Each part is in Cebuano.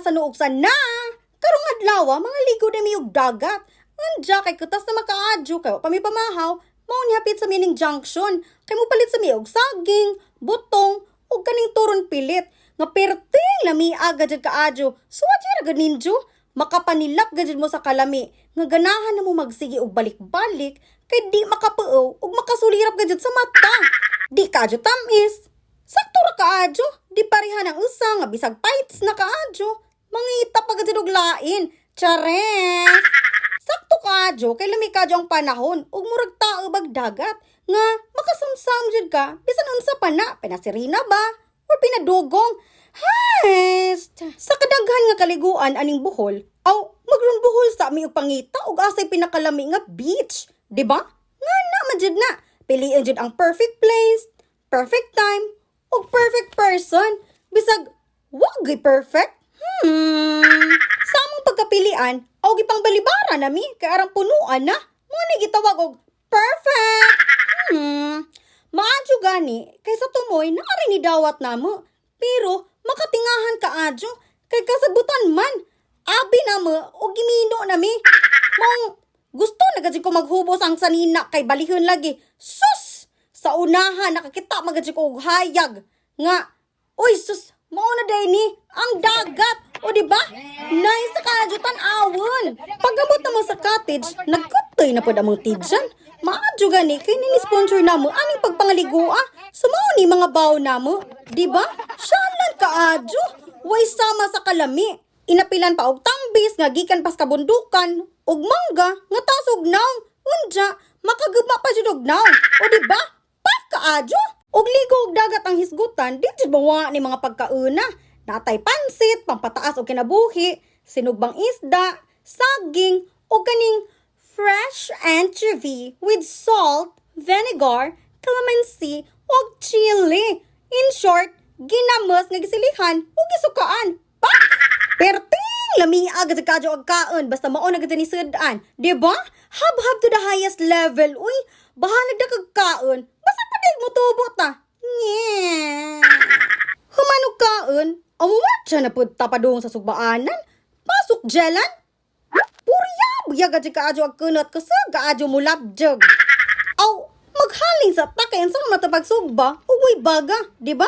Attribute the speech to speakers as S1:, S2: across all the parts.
S1: Mga sanuog sana. Karong adlaw, mga ligo na mi og dagat. Anja kay kutas na makaadyo kay wa pa mi pamahaw, mao ni hapit sa mining junction. Kay mopalit sa mi og saging, butong, ug kaning turon pilit. Nga perting lami agad jud kaadyo. So ra gud ninyo. Makapanilap gud mo sa kalami nga ganahan na mo magsige og balik-balik kay di makapuow ug makasulirap gud sa mata. Di kaadyo tamis. Sakto ra kaadyo, di parehan ang usa nga bisag bites na kaadyo. Mangita pa gud og lain. Chares! Sakto kaadyo kay lami kaadyo ang panahon ug murag tao bag dagat nga makasamsam jud ka bisan unsa pa na, pinasirina ba or pinadugong. Haist! Sa kadaghan nga kaliguan aning Bohol, aw magrun Bohol sa mi og pangita og asay pinakalami nga beach, di ba? Nga na man jud na. Piliin jud ang perfect place, perfect time, ug perfect person. Bisag wa gyud perfect. Sa among pagkapilian, aw gipang balibara nami kay arang punuan na. Mao ni gitawag og perfect. Maadyo gani kay sa tumoy naa rin ni dawat namo. Pero makatingahan kaadyo kay kasabutan man. Abi namo og gimino nami. Maong gusto na gud ko maghubos ang sanina kay balihon lagi. Sus! Sa unahan nakakita man gud ko og hayag nga uy sus, mao na day ni ang dagat. O di ba? Nice sa kaadyo tan-awon. Pag-abot namo sa cottage, nagkutoy na pod among tidyan. Maadyo gani kay nini sponsor namo aning pagpangaligua. So mao ni mga baw namo, di ba? Siyalan kaadyo. Way sama sa kalami. Inapilan pa og tambis nga gikan pas kabundukan ug mangga nga taas og nawong. Unja, makagugma pa jud og nawong. O di ba? Pak kaadyo. Og ligo og dagat ang hisgutan, di jud mawa ni mga pagkauna. Natay pansit, pampataas og kinabuhi, sinugbang isda, saging, o kaning fresh anchovy with salt, vinegar, calamansi, ug chili. In short, ginamos nga gisilihan ug gisukaan. Pak! Perting lami agad sa kadyo ag kaon basta mao na gud ni sudan, di ba? Hab-hab to the highest level. Uy, bahalag na kag kaon. Basta padig mo tubo ta. Nye. Human og kaon, amumartsa na pud ta padung sa sugbaanan. Pasok jelan. Purya, buyag adyo kaadyo ag kunot kusog kaadyo mo labjog. Aw, maghaling sa ta kay unsa man pagsugba ug baga, di ba?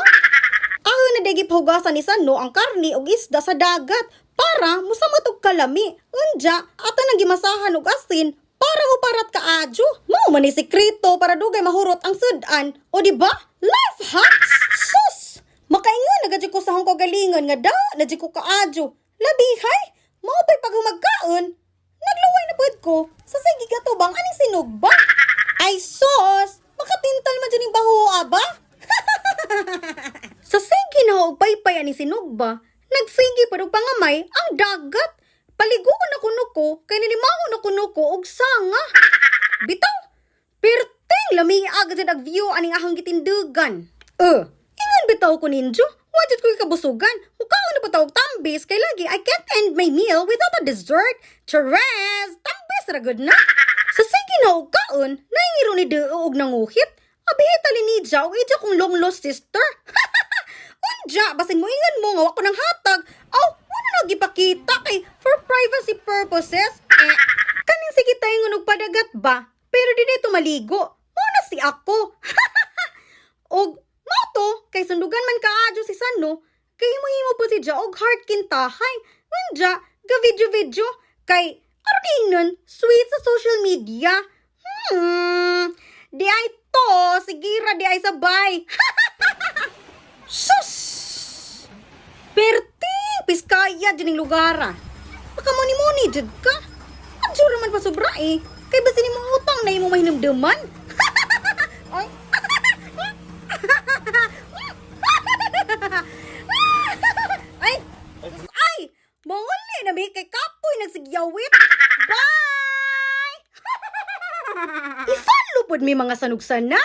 S1: Ako na digi pahugasan ni Sano ang karni ug isda sa dagat para musamot og kalami. Unja, ato nang gimasahan og asin para muparat kaadyo. Mao man ni sekreto para dugay mahurot ang sudan. O di ba? Life hacks! Sus! Makaingon na gadyo ko sa akong kagalingon nga da na ko kaadyo. Labihay, mao pa'y paghumagkaon. Nagluway na pud ko sa sige katubang aning sinugba. Ay sus! Makatintal man dyan yung bahoa ba? Sa sige na og paypay ani sinugba, nagsige pa og pangamay ang dagat. Paliguon na kuno ko kay nilimango na kuno ko og sanga. Bitaw, perting lami agad jud ag view aning ahang gitindugan. Ingon bitaw ko ninyo, wa jud ko kabusugan. Mukaon na pa tawag tambis kay lagi I can't end my meal without a dessert. Chares, tambis ra gud na. Sa sige na og kaon, naingiro ni Deo og nanguhit. Abihi talinidya og idya kong long lost sister. Unja, basin mo ingon mo nga wa ko nang hatag. Aw, wala na gipakita kay for privacy purposes. Eh, kaning sige tayo og padagat ba? Pero di dito maligo. Mao na si ako. Og mao to kay sundugan man kaadyo si Sano, kay himo-himo po si Ja og heart kintahay. Unja, ga video video kay aron ingnon sweet sa social media. Di ay to, sigira di ay sabay. Sus! Perting piskaya dyan yung lugar ah. Baka muni-muni jud ka. Adyo raman pa sobra eh. Kay basin mo utang na imo mahinumduman. Ay. Ay! Ay! Manguli na mi kay kapoy nagsigyawit. Bye! I-follow pod mi mga sanugsana.